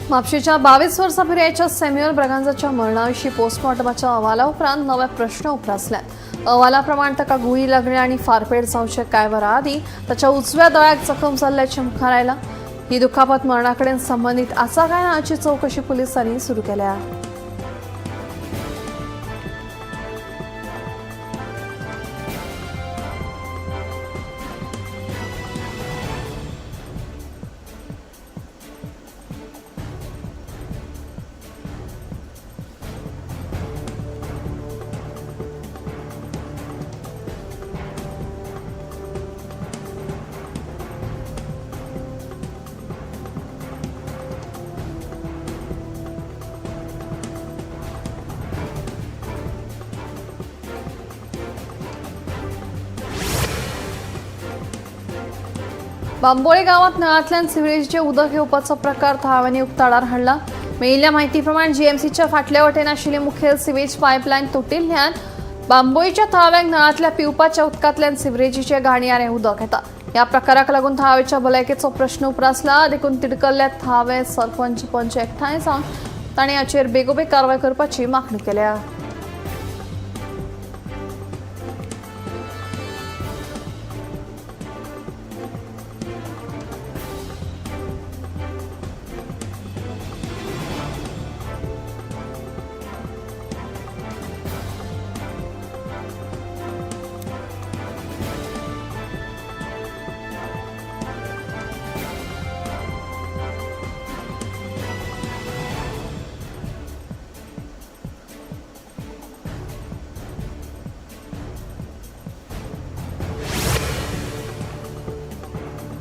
म्हापशेच्या 22 वर्सां पिरायेच्या सॅम्युअल ब्रागांझाच्या मरणाविशीं पोस्टमॉर्टमाच्या अहवाला उपरांत नवे प्रश्न उप्रासल्यात. अहवाला प्रमाण ताका गुळी लागली आनी फारपेट जावचे कांय वरां आदीं ताच्या उजव्या दोळ्याक जखम जाल्ल्याचें मुखार आयलां. ही दुखापत मरणा कडेन संबंदीत आसा काय ना हाची चवकशी पुलिसांनी सुरू केल्या. बांबोळे गावात नळांतल्यान सिवरेजचे उदक येवपाचो प्रकार थळाव्यांनी उक्ताडार हाडला. मेळिल्ल्या म्हायती प्रमाण जीएमसीच्या फाटल्या वटेन आशिल्ली मुखेल सिवेज पायपलायन तुटिल्ल्यान बांबोळीच्या थळाव्यांक नळांतल्या पिवपाच्या उदकांतल्यान सिवरेजीचे घाणयारें उदक येता. ह्या प्रकाराक लागून थळाव्याच्या भलायकेचो प्रश्न उप्रासला. देखून तिडकल्ल्या थळावे सरपंच पंच एकठांय जावन तांणी हाचेर बेगोबेग कारवाय करपाची मागणी केल्या.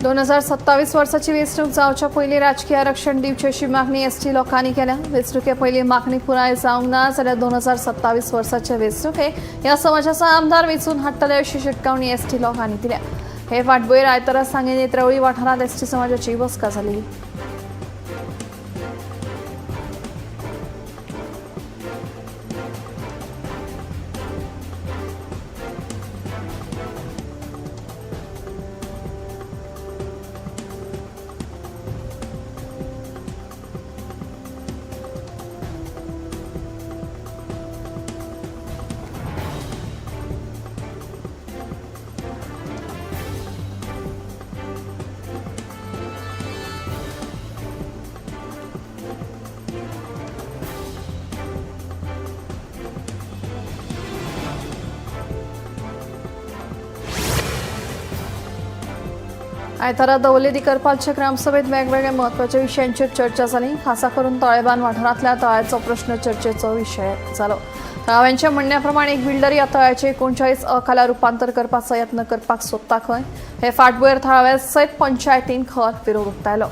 2027 वर्साची वेंचणूक जावच्या पयलीं राजकीय आरक्षण दिवचें अशी मागणी एसटी लोकांनी केल्या. वेंचणुके पयलीं मागणी पुराय जावंक ना जाल्यार 2027 वर्साचे वेंचणुकेक ह्या समाजाचो आमदार वेंचून हाडटले अशी शिटकावणी एसटी लोकांनी दिल्या. हे फाटभुंयेर आयतारा सांगें नेत्रावळी वाठारांत एसटी समाजाची बसका जाली. आयतारा दवले दिकरपालच्या ग्रामसभेत वेगवेगळ्या महत्वाच्या विशयांचेर चर्चा जाली. खासा करून तळेबान वाठारांतल्या तळ्याचो प्रश्न चर्चेचो विशय जालो. थळाव्यांच्या म्हणण्या प्रमाणे एक बिल्डर ह्या तळ्याचे 39 अ खाला रुपांतर करपाचो यत्न करपाक सोदता खंय. हे फाटभुंयेर थळाव्या सयत पंचायतीन खर विरोध उक्तायलो.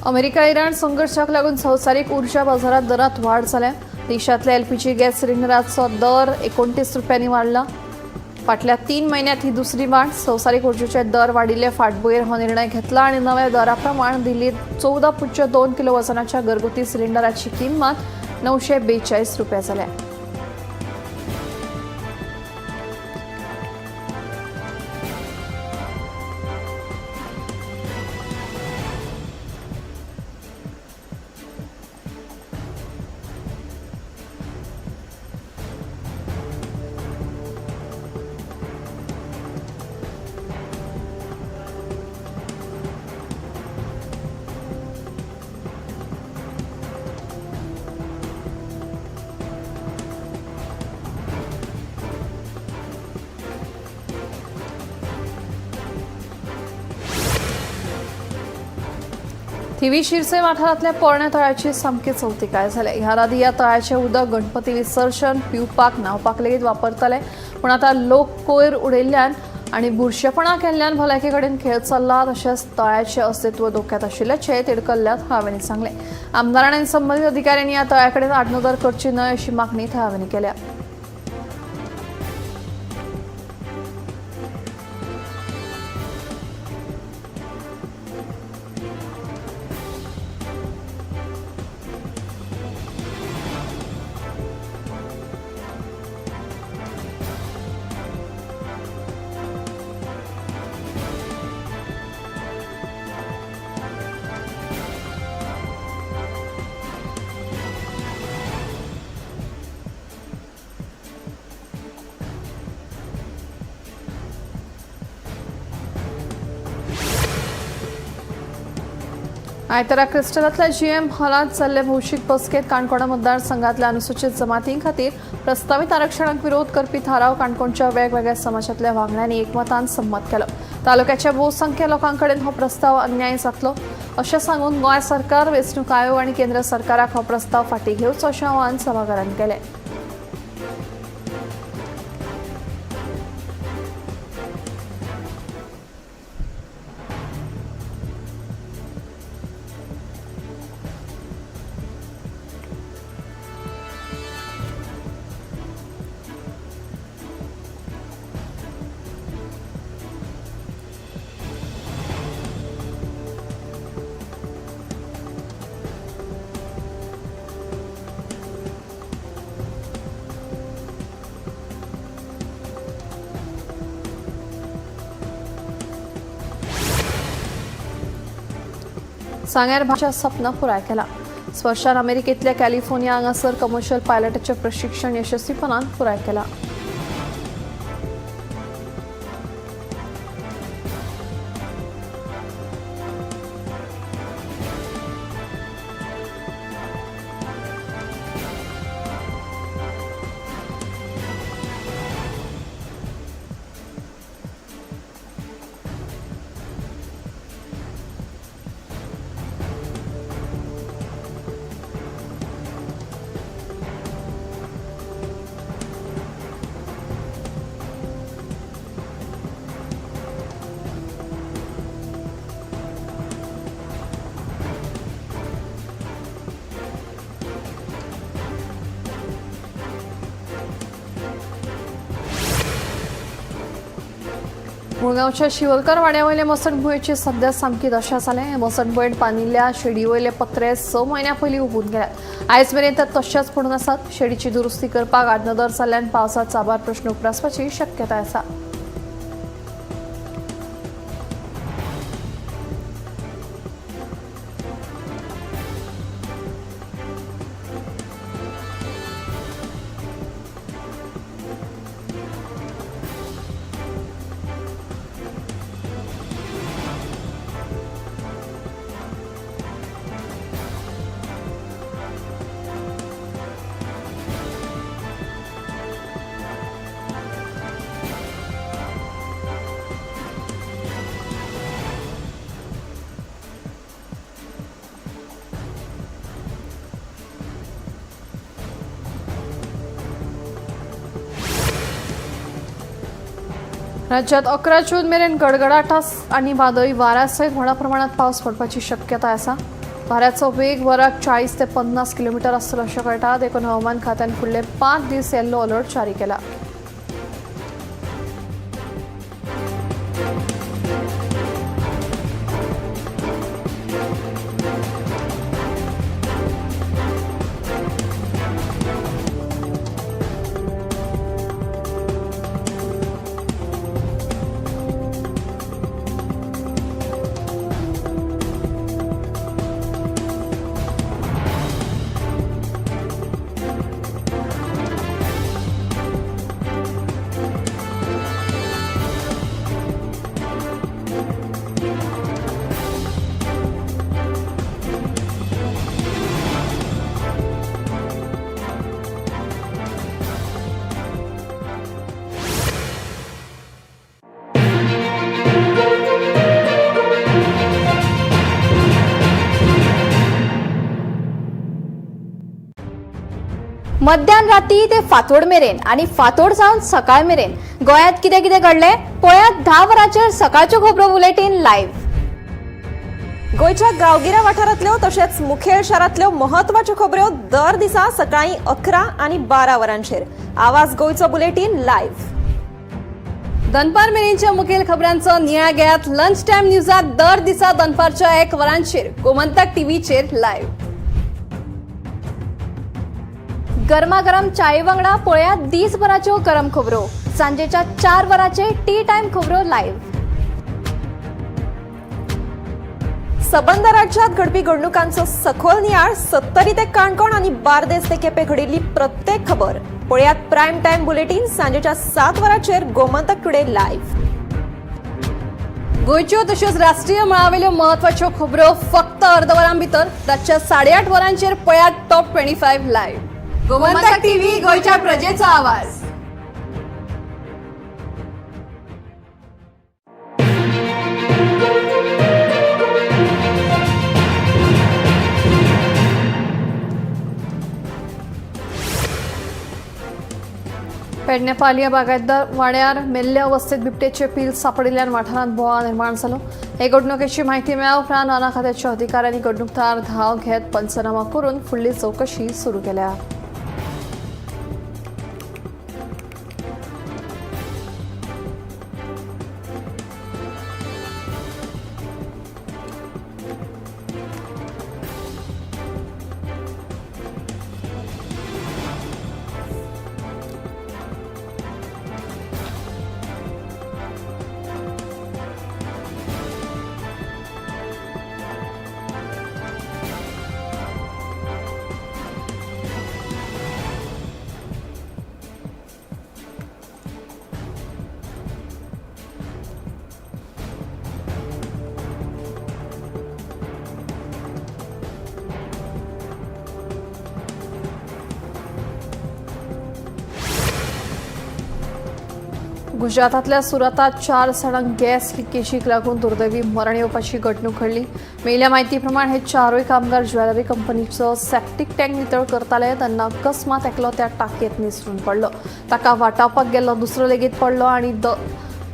अमेरिका इराण संघर्षाक लागून संवसारीक ऊर्जा बाजारात दरात वाढ जाल्या. देशातल्या एलपीजी गॅस सिलिंडराचो दर 29 रुपयांनी वाडला. फाटल्या 3 म्हयन्यांत ही दुसरी वाढ. संवसारीक ऊर्जेचे दर वाडिल्ले फाटभुंयेर हो निर्णय घेतला आणि नव्या दराप्रमाण दिल्लीत 14.2 किलो वजनाच्या घरगुती सिलिंडराची किंमत 942 रुपया जाल्या. थिवी शिरसे वाठारांतल्या पोरण्या तळ्याची सामकी चवतिकाय जाल्या. ह्या आदी ह्या तळ्याचें उदक गणपती विसर्जन, पिवपाक, न्हावपाक लेगीत वापरताले. पूण आतां लोक कोयर उडयल्ल्यान आनी बुरशेपणां केल्ल्यान भलायके कडेन खेळ चल्ला. तशेंच तळ्याचें अस्तित्व धोक्यात आशिल्ल्याचें तिडकल्ल्या थळाव्यांनी सांगलें. आमदारांनी आनी संबंदीत अधिकाऱ्यांनी ह्या तळ्या कडेन आडनदर करची न्हय अशी मागणी थळाव्यांनी केल्या. आयतारा क्रिस्टलांतल्या जीएम हॉलांत जाल्ले भौशीक बसकेंत काणकोणा मतदारसंघातल्या अनुसूचित जमातीं खातीर प्रस्तावीत आरक्षणाक विरोध करपी थाराव काणकोणच्या वेगवेगळ्या समाजांतल्या वांगड्यांनी एकमतान संमत केलो. तालुक्याच्या भोवसंख्य लोकां कडेन हो प्रस्ताव अन्याय जातलो अशें सांगून गोंय सरकार, वेंचणूक आयोग आनी केंद्र सरकाराक हो प्रस्ताव फाटीं घेवचो अशें आवाहन सभाघरान केलें. सांग्यार भाच्या सपन पुराय केला. स्पर्शान अमेरिकेंतल्या कॅलिफोर्निया हांगासर कमर्शियल पायलटाचें प्रशिक्षण यशस्वीपणान पुराय केलां. मुळगांवच्या शिवलकर वाड्यावयले मसणभुंयेची सध्या सामकी दशा जाल्या. मसणभुंयेंत बांदिल्ल्या शेडीवयले पत्रे 6 म्हयन्यां पयलीं उबून गेल्यात. आयज मेरेन ते तशेच पडून आसात. शेडीची दुरुस्ती करपाक आडनदर जाल्ल्यान पावसांत साबार प्रश्न उप्रासपाची शक्यताय आसा. राज्यात 11 जून मेरेन गडगडाट आनी वादळी वाऱ्या सयत व्हडा प्रमाणात पावस पडपाची शक्यताय आसा. वाऱ्याचो वेग वराक 40 ते 50 किलोमिटर आसतलो अशें कळटा. देखून हवामान खात्यान फुडले 5 दीस येल्लो अलर्ट जारी केला. मध्यान राती ते फांतोड मेरेन आनी फांतोड सावन सकाळ मेरेन गोंयांत कितें कितें घडलें पळयात 10 वरांचेर सकाळच्यो खबरो बुलेटीन लायव्ह. गोंयच्या गांवगिऱ्या वाठारांतल्यो तशेंच मुखेल शारांतल्यो म्हत्वाच्यो खबऱ्यो दर दिसा सकाळीं 11 आनी 12 वरांचेर आवाज गोंयचो बुलेटीन लायव्ह. दनपार मेरेनच्या मुखेल खबरांचो नियाळ घेयात लंच टायम न्यूजात दर दिसा दनपारच्या 1 वरांचेर गोमंतक टीव्हीचेर लायव्ह. गरमागरम चाये वांगडा पळयात दीसभराच्यो गरम खबरो सांजेच्या 4 वरांचेर टी टायम खबरो लायव्ह. सबंद राज्यात घडपी घडणुकांचो सखोल नियाळ सत्तरी ते काणकोण आनी बार्देस ते केपें घडिल्ली प्रत्येक खबर पळयात प्रायम टायम बुलेटीन सांजेच्या 7 वरांचेर गोमंतक टुडे लायव्ह. गोंयच्यो तश्योच राष्ट्रीय मळावेल्यो म्हत्वाच्यो खबरो फक्त अर्द वरां भितर रातच्या 8:30 वरांचेर पळयात टॉप 25 लायव्ह. गोमंतक टीव्ही, गोंयच्या प्रजेचा आवाज. पेडणे पालिया बागायतदार वाड्यार मेल्ल्या अवस्थेत बिबट्याचे पील सापडिल्ल्यान वाठारांत बोवाळ निर्माण जालो. हे घडणुकेची माहिती मेळ्ळ्या उपरांत रानां खात्याच्या अधिकाऱ्यांनी घडणूक थळार धांव घेत पंचनामा करून फुडली चवकशी सुरू केल्या. गुजरातांतल्या सुरतात 4 जाणांक गॅस लिकेजीक लागून दुर्दैवी मरण येवपाची घडणूक घडली. मेळिल्ल्या म्हायती प्रमाण हे 4 कामगार ज्वेलरी कंपनीचो सेप्टीक टँक नितळ करताले तेन्ना अकस्मात एकलो त्या टाकयेंत निसरून पडलो. ताका वाटावपाक गेल्लो दुसरो लेगीत पडलो आनी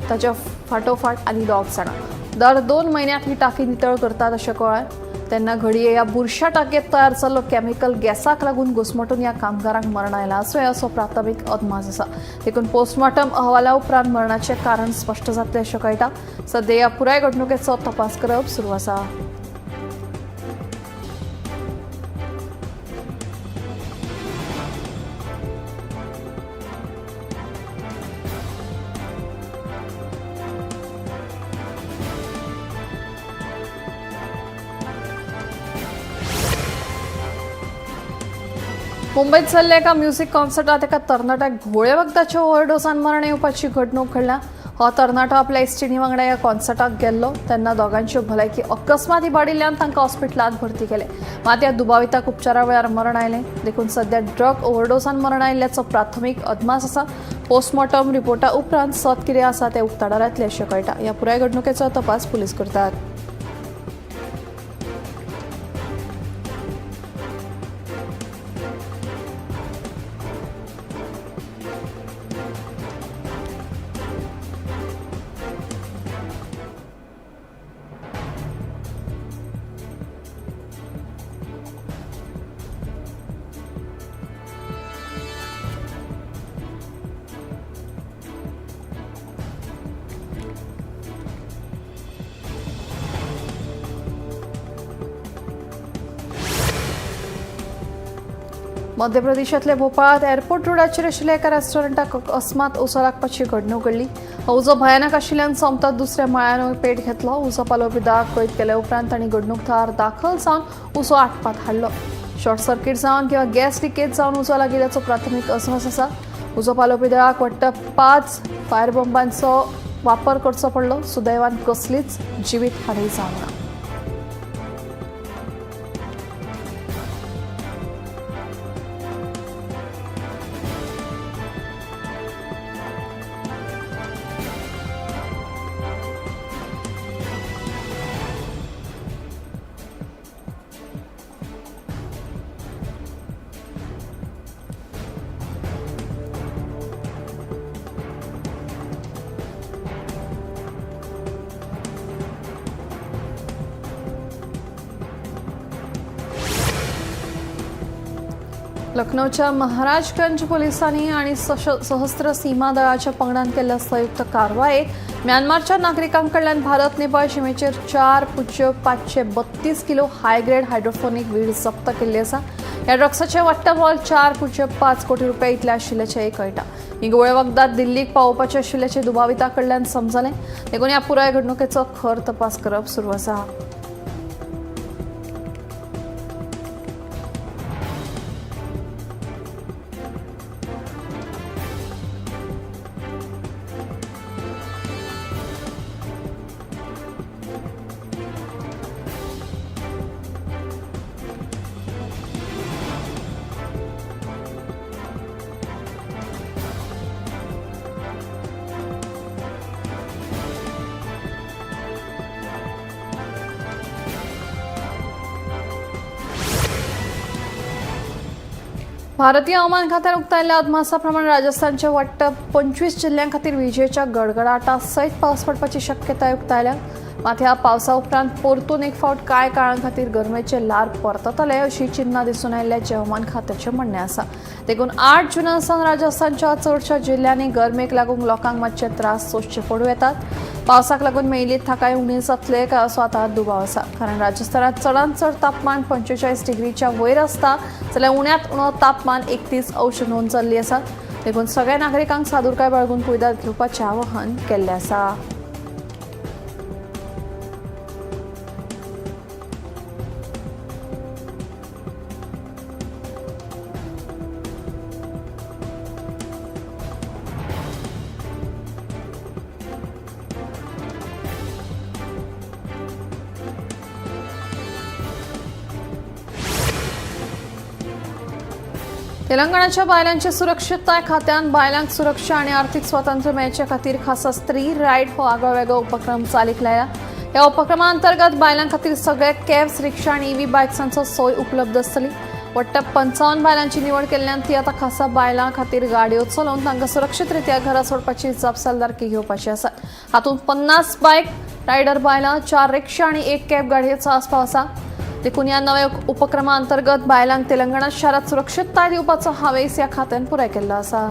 ताच्या फाटोफाट आनी 2 जाणां. दर 2 म्हयन्यांत ही टाकी नितळ करतात अशें कळ्ळें तेन्ना घडये ह्या बुरशा टाकयेंत तयार जाल्लो केमिकल गॅसाक लागून घुस्मटून ह्या कामगारांक मरण आयलां आसूं येता असो प्राथमीक अदमास आसा. देखून पोस्टमॉर्टम अहवाला उपरांत मरणाचें कारण स्पश्ट जातलें अशें कळटा. सद्या ह्या पुराय घडणुकेचो तपास करप सुरू आसा. मुंबयत जाल्ल्या एका म्युझिक कॉन्सर्टात एका तरणाट्याक घोळे वखदाच्या ओव्हरडोसान मरण येवपाची घडणूक घडल्या. हो तरणाटो आपल्या इश्टिणी वांगडा ह्या कॉन्सर्टाक गेल्लो तेन्ना दोगांची भलायकी अकस्मात इबाडिल्ल्यान तांकां हॉस्पिटलांत भरती केले. मात ह्या दुबाविताक उपचारा वेळार मरण आयलें. देखून सद्या ड्रग ओव्हरडोसान मरण आयिल्ल्याचो प्राथमीक अदमास आसा. पोस्टमॉर्टम रिपोर्टा उपरांत सत कितें आसा तें उक्ताडार येतलें अशें कळटा. ह्या पुराय घडणुकेचो तपास पुलीस करतात. मध्य प्रदेशांतल्या भोपाळात एअरपोर्ट रोडाचेर आशिल्ल्या एका रेस्टॉरंटाक अकस्मात उजो लागपाची घडणूक घडली. हो उजो भयानक आशिल्ल्यान सोमताच दुसऱ्या माळ्यान पेट घेतलो. उजो पालोवपी दळाक कळीत केल्या उपरांत तांणी घडणूक थळार दाखल जावन उजो आटपात हाडलो. शॉर्ट सर्किट जावन किंवा गॅस लिकेज जावन उजो लागिल्ल्याचो प्राथमीक अदमास आसा. उजो पालोवपी दळाक वट्ट 5 फायर बॉम्बांचो वापर करचो पडलो. सुदैवान कसलीच जिवीत हानी जावंक ना. लखनौच्या महाराजगंज पोलिसांनी आणि सहस्त्र सीमा दळाच्या पंगडान केल्ल्या संयुक्त कारवायेत म्यानमारच्या नागरिकांकडल्यान Bharat Nepal शिमेचेर 4.532 kilo high grade hydroponic weed जप्त केल्ली आसा. ह्या ड्रग्साचें वाडटा मोल 4.5 कोटी रुपया इतलें आशिल्ल्याचें कळटा. ही गोळे वखदां दिल्लीक पावोवपाचें आशिल्ल्याचें दुबाविता कडल्यान समजलें. देखून ह्या पुराय घडणुकेचो खर तपास करप सुरू आसा. भारतीय हवामान खात्यान उक्तायल्ल्या अदमासाप्रमाण राजस्थानच्या वट्ट 25 जिल्ह्यां खातीर विजेच्या गडगडाटा सयत पावस पडपाची शक्यताय उक्तायल्या. मात ह्या पावसा उपरांत परतून एक फावट कांय काळां खातीर गरमेचे ल्हार परततले अशी चिन्हां दिसून आयिल्ल्याचें हवामान खात्याचें म्हणणें आसा. देखून 8 जुना सावन राजस्थानच्या चडशा जिल्ल्यांनी गरमेक लागून लोकांक मातशे त्रास सोंसचे पडूं येतात. पावसाक लागून मेळिल्ली थाकाय उणी जातले काय असो आतां दुबाव आसा. कारण राजस्थानात चडांत चड तापमान 45 डिग्रीच्या वयर आसता, जाल्यार उण्यांत उणो तापमान 31 अंश नोंद जाल्ली आसा. देखून सगळ्या नागरिकांक सादुरकाय बाळगून कुयदाद घेवपाचें आवाहन केल्लें आसा. तेलंगणाच्या बायलांची सुरक्षितताय खात्यान बायलांक सुरक्षा आनी आर्थिक स्वातंत्र्य मेळचे खातीर खासा स्त्री रायड हो आगळो वेगळो उपक्रम चालीक लायला. ह्या उपक्रमा अंतर्गत बायलां खातीर सगळे कॅब्स, रिक्षा आनी ईव्ही बायक्सांचो सोय उपलब्ध आसतली. वट्ट 55 बायलांची निवड केल्ल्यान ती आतां खासा बायलां खातीर गाडयो चलोवन तांकां सुरक्षीत रित्या घरा सोडपाची जापसालदारकी घेवपाची आसा. हातूंत 50 बायक रायडर बायलां, 4 रिक्षा आनी 1 कॅब गाडयेचो आस्पाव आसा. देखून ह्या नव्या उपक्रमा अंतर्गत बायलांक तेलंगणा शारात सुरक्षितताय दिवपाचो हावेस ह्या खात्यान पुराय केल्लो आसा.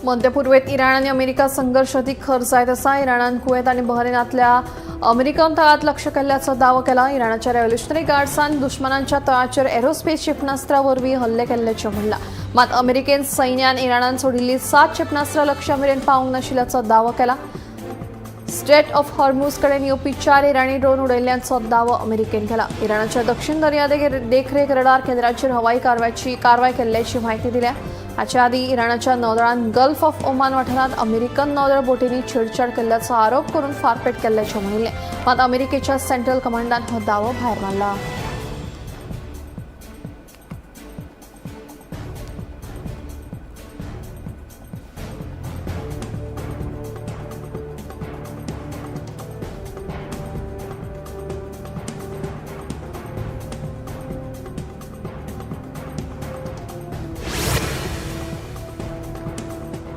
मध्यपूर्वेत इराण आनी अमेरिका संघर्ष अदीक खर जायत आसा. इराणान कुवेत आनी बहरीनांतल्या अमेरिकन तळात लक्ष केल्ल्याचो दावो केला. इराणाच्या रेव्होल्युशनरी गार्ड्सान दुश्मनांच्या तळाचेर एरोस्पेस क्षेपणास्त्रा वरवीं हल्ले केल्ल्याचें म्हणलां. मात अमेरिकेन सैन्यान इराणान सोडिल्ली 7 क्षेपणास्त्रां लक्ष्या मेरेन पावूंक नाशिल्ल्याचो दावो केला. स्ट्रेट ऑफ हॉर्मूज कडेन येवपी 4 इराणी ड्रोन उडयल्ल्याचो दावो अमेरिकेन केला. इराणाच्या दक्षिण दर्यादेगेर देखरेख रडार केंद्राचेर हवाई कारवाय केल्ल्याची म्हायती दिल्या. हाच्या आदीं इराणाच्या नौदळान गल्फ ऑफ ओमान वाठारांत अमेरिकन नौदळ बोटींनी छेडछाड केल्ल्याचो आरोप करून फारपेट केल्ल्याचें म्हणिल्लें. मात अमेरिकेच्या सेंट्रल कमांडान हो दावो भायर मारला.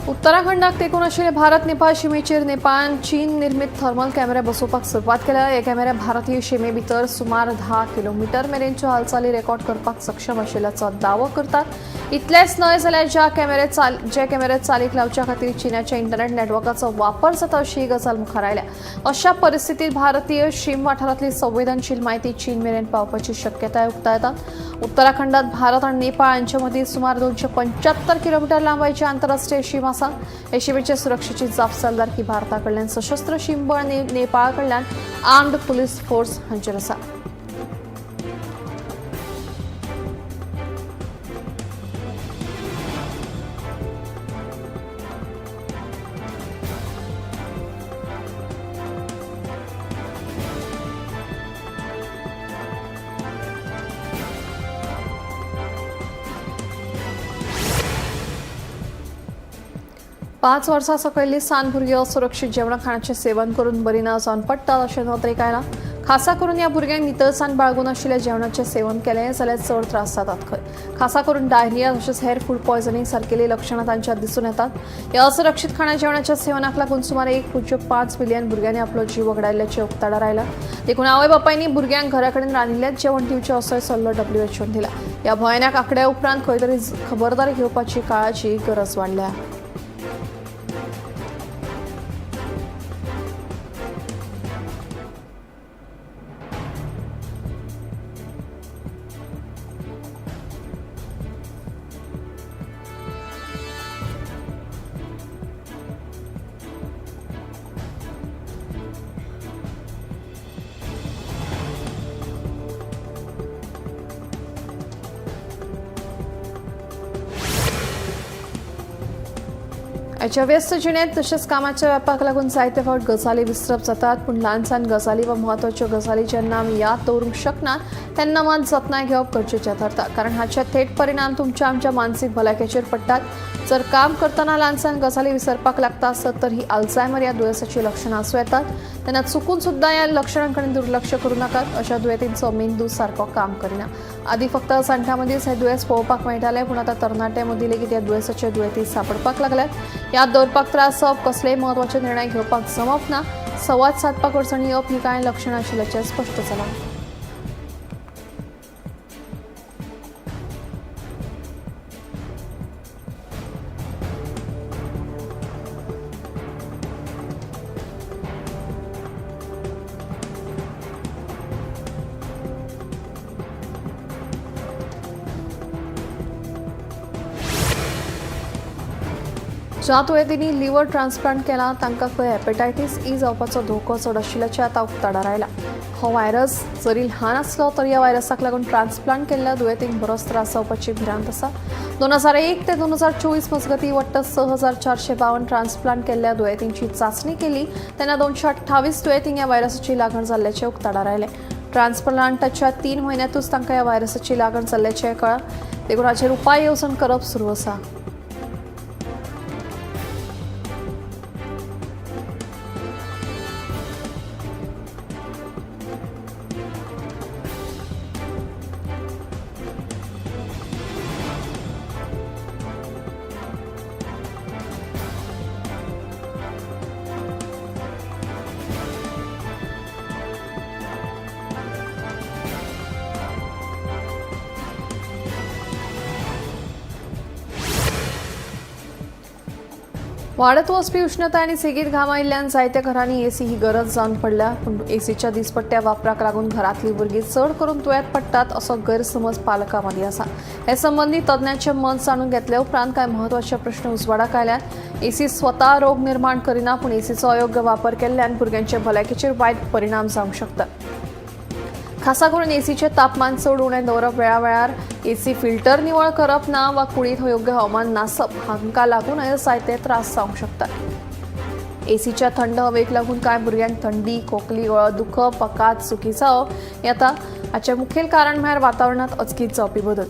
उत्तराखंडाक तेंकून आशिल्ले भारत नेपाळ शिमेचेर नेपाळान चीन निर्मीत थर्मल कॅमेरे बसोवपाक सुरवात केल्या. हे कॅमेरे भारतीय शिमे भितर सुमार 10 किलोमिटर मेरेनच्यो हालचाली रेकॉर्ड करपाक सक्षम आशिल्ल्याचो दावो करतात. इतलेंच न्हय जाल्यार जे कॅमेरे चालीक लावच्या खातीर चीनाच्या इंटरनेट नेटवर्काचो वापर जाता अशी ही गजाल मुखार आयल्या. अशा परिस्थितीत भारतीय शीम वाठारांतली संवेदनशील म्हायती चीन मेरेन पावपाची शक्यताय उक्तायतात. उत्तराखंडात भारत आनी नेपाळ हांचे मदीं सुमार 275 किलोमिटर लांबायची आंतरराष्ट्रीय शीम आसा. हे शिमेचे सुरक्षेची जापसालदारकी भारता कडल्यान सशस्त्र शीम बळ आनी नेपाळ कडल्यान आर्म्ड पुलीस फोर्स हांचेर आसा. 5 वर्सां सकयल्ली सान भुरगीं असुरक्षीत जेवणा खाणाचें सेवन करून बरी ना जावन पडटात अशें नदरेक आयलां. खासा करून ह्या भुरग्यांक नितळसाण बाळगून आशिल्ल्या जेवणाचें सेवन केलें जाल्यार चड त्रास जातात खंय. खासा करून डायरिया तशेंच हेर फूड पॉयझनिंग सारकेली लक्षणां तांच्यात दिसून येतात. ह्या असुरक्षीत खाणा जेवणाच्या सेवनाक लागून सुमार 1.5 मिलियन भुरग्यांनी आपलो जीव वगडायल्ल्याचें उक्ताडार आयलां. देखून आवय बापायनी भुरग्यांक घरा कडेन रांदिल्लेंच जेवण दिवचें असोय सल्लो डब्ल्यूएचओन दिला. ह्या भयानक आंकड्या उपरांत खंय तरी खबरदारी घेवपाची काळाची गरज वाडल्या. हाच्या व्यस्त जिणेंत तशेंच कामाच्या व्यापाक लागून जायते फावट गजाली विसरप जातात, पूण ल्हान सान गजाली वा म्हत्वाच्यो गजाली जेन्ना आमी याद दवरूंक शकना तेन्ना मात जतनाय घेवप गरजेचें थारता, कारण हाचे थेट परिणाम तुमच्या आमच्या मानसीक भलायकेचेर पडटात. जर काम करतना ल्हान सान गजाली विसरपाक लागता आसत तर ही अल्झायमर ह्या दुयेंसाची लक्षणां आसूं येतात. तेन्ना चुकून सुद्दां ह्या लक्षणां कडेन दुर्लक्ष करूं नाकात. अशा दुयेंतींचो मेंदू सारको काम करिना. आदी फक्त जाण्ट्यां मदींच हें दुयेंस पळोवपाक मेळटालें, पूण आतां तरणाट्यां मदीं लेगीत ह्या दुयेंसाचे दुयेंती सांपडपाक लागल्यात. याद दवरपाक त्रास जावप, कसलेय म्हत्वाचे निर्णय घेवपाक जमप ना, संवाद सादपाक अडचणी येवप ही कांय लक्षणां आशिल्ल्याचें स्पश्ट जालां. ज्या दुयेंतींनी लिव्हर ट्रान्सप्लांट केला तांकां खंय हेपेटायटीस ई जावपाचो धोको चड आशिल्ल्याचें आतां उक्ताडार आयला. हो व्हायरस जरी ल्हान आसलो तरी ह्या व्हायरसाक लागून ट्रान्सप्लांट केल्ल्या दुयेंतींक बरोच त्रास जावपाची भिरांत आसा. 2001 ते 2024 मजगतीं वट्ट 6452 ट्रान्सप्लांट केल्ल्या दुयेंतींची चांचणी केली तेन्ना 228 दुयेंतींक ह्या व्हायरसाची लागण जाल्ल्याचें उक्ताडार आयलें. ट्रान्सप्लांटाच्या 3 म्हयन्यांतूच तांकां ह्या व्हायरसाची लागण जाल्ल्याचें कळ्ळां. देखून हाचेर उपाय येवजण करप सुरू आसा. वाडत वचपी उश्णताय आनी सेगीत घाम आयिल्ल्यान जायत्या घरांनी एसी ही गरज जावन पडल्या. पूण एसीच्या दिसपट्ट्या वापराक लागून घरांतलीं भुरगीं चड करून दुयेंत पडटात असो गैरसमज पालकां मदीं आसा. हे संबंदी तज्ञांचें मत जाणून घेतले उपरांत कांय म्हत्वाचे प्रश्न उजवाडाक आयल्यात. एसी स्वता रोग निर्माण करिना, पूण एसीचो अयोग्य वापर केल्ल्यान भुरग्यांचे भलायकेचेर वायट परिणाम जावंक शकतात. खासा करून एसीचें तापमान चड उणें दवरप, वेळावेळार एसी फिल्टर निवळ करप ना वा कुडींत योग्य हवामान नासप हांकां लागूनय जायते त्रास जावंक शकतात. एसीच्या थंड हवेक लागून कांय भुरग्यांक थंडी, खोकली, गळो दुखप वा कात सुकी जावप येता. हाचें मुखेल कारण म्हळ्यार वातावरणांत अचकीत जावपी बदल.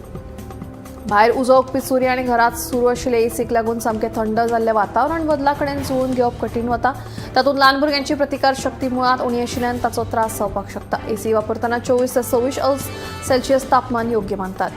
भायर उजो ओकपी सूर्य आनी घरांत सुरू आशिल्ले एसीक लागून सामकें थंड जाल्लें वातावरण बदला कडेन जुळून घेवप कठीण वता. तातूंत ल्हान भुरग्यांची प्रतिकार शक्ती मुळांत उणी आशिल्ल्यान ताचो त्रास जावपाक शकता. एसी वापरतना 24 ते 26 अंश सेल्सियस तापमान योग्य मानतात.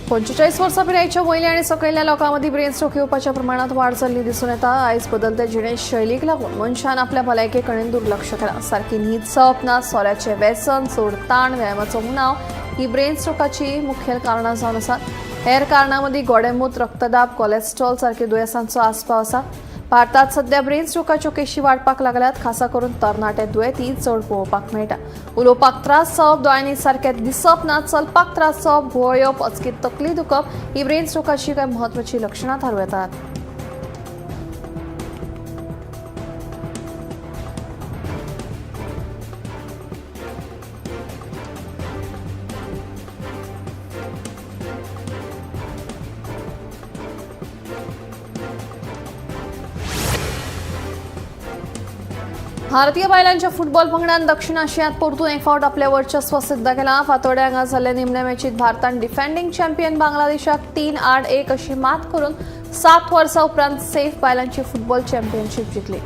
45 वर्सां पिरायेच्या वयल्या आनी सकयल्या लोकां मदीं ब्रेन स्ट्रोक येवपाच्या प्रमाणांत वाड जाल्ली दिसून येता. आयज बदलत्या जिणे शैलीक लागून मनशान आपल्या भलायके कडेन दुर्लक्ष केलां. सारकी न्हीद जावप ना, सोऱ्याचें व्यसन, चड ताण, व्यायामाचो उणाव ही ब्रेन स्ट्रोकाची मुखेल कारणां जावन आसात. हेर कारणां मदीं गोडेंमूत, रक्तदाब, कोलेस्ट्रॉल सारके दुयेंसांचो आस्पाव आसा. भारतात सध्या ब्रेन स्ट्रोकाच्यो केशी वाडपाक लागल्यात. खासा करून तरणाटे दुयेंती चड पळोवपाक मेळटा. उलोवपाक त्रास जावप, दोळ्यांनी सारकें दिसप ना, चलपाक त्रास जावप, घुंवळ येवप, अचकीत तकली दुखप ही ब्रेन स्ट्रोकाची कांय म्हत्वाची लक्षणां थारूं येतात. भारतीय बायलांच्या फुटबॉल पंगडान दक्षिण आशियात परतून एक फावट आपले वर्चस्व सिद्ध केलां. फातोड्या हांगा जाल्ल्या निमण्या मॅचीत भारतान डिफेंडिंग चॅम्पियन बांगलादेशाक 3-1 अशी मात करून 7 वर्सां उपरांत सेफ बायलांची फुटबॉल चॅम्पियनशीप जिखली.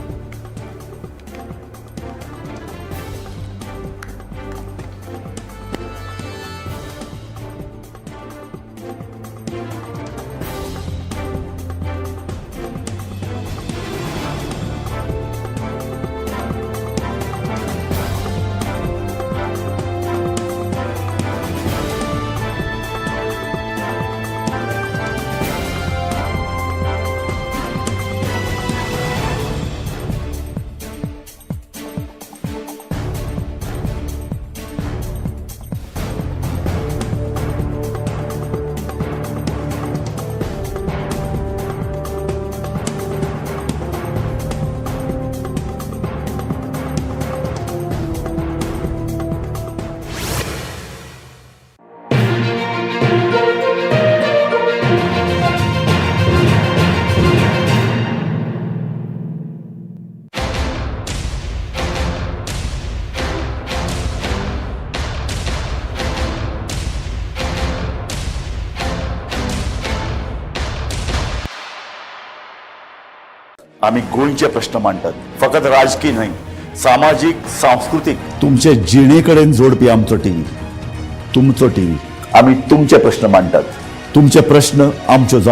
आम्ही गोंयचे प्रश्न मांडटात, फकत राजकीय न्हय, सामाजीक, सांस्कृतीक, तुमचे जिणे कडेन जोडपी आमचो टीव्ही, तुमचो टीव्ही. आम्ही तुमचे प्रश्न मांडटात, तुमचे प्रश्न आमच्यो जाप.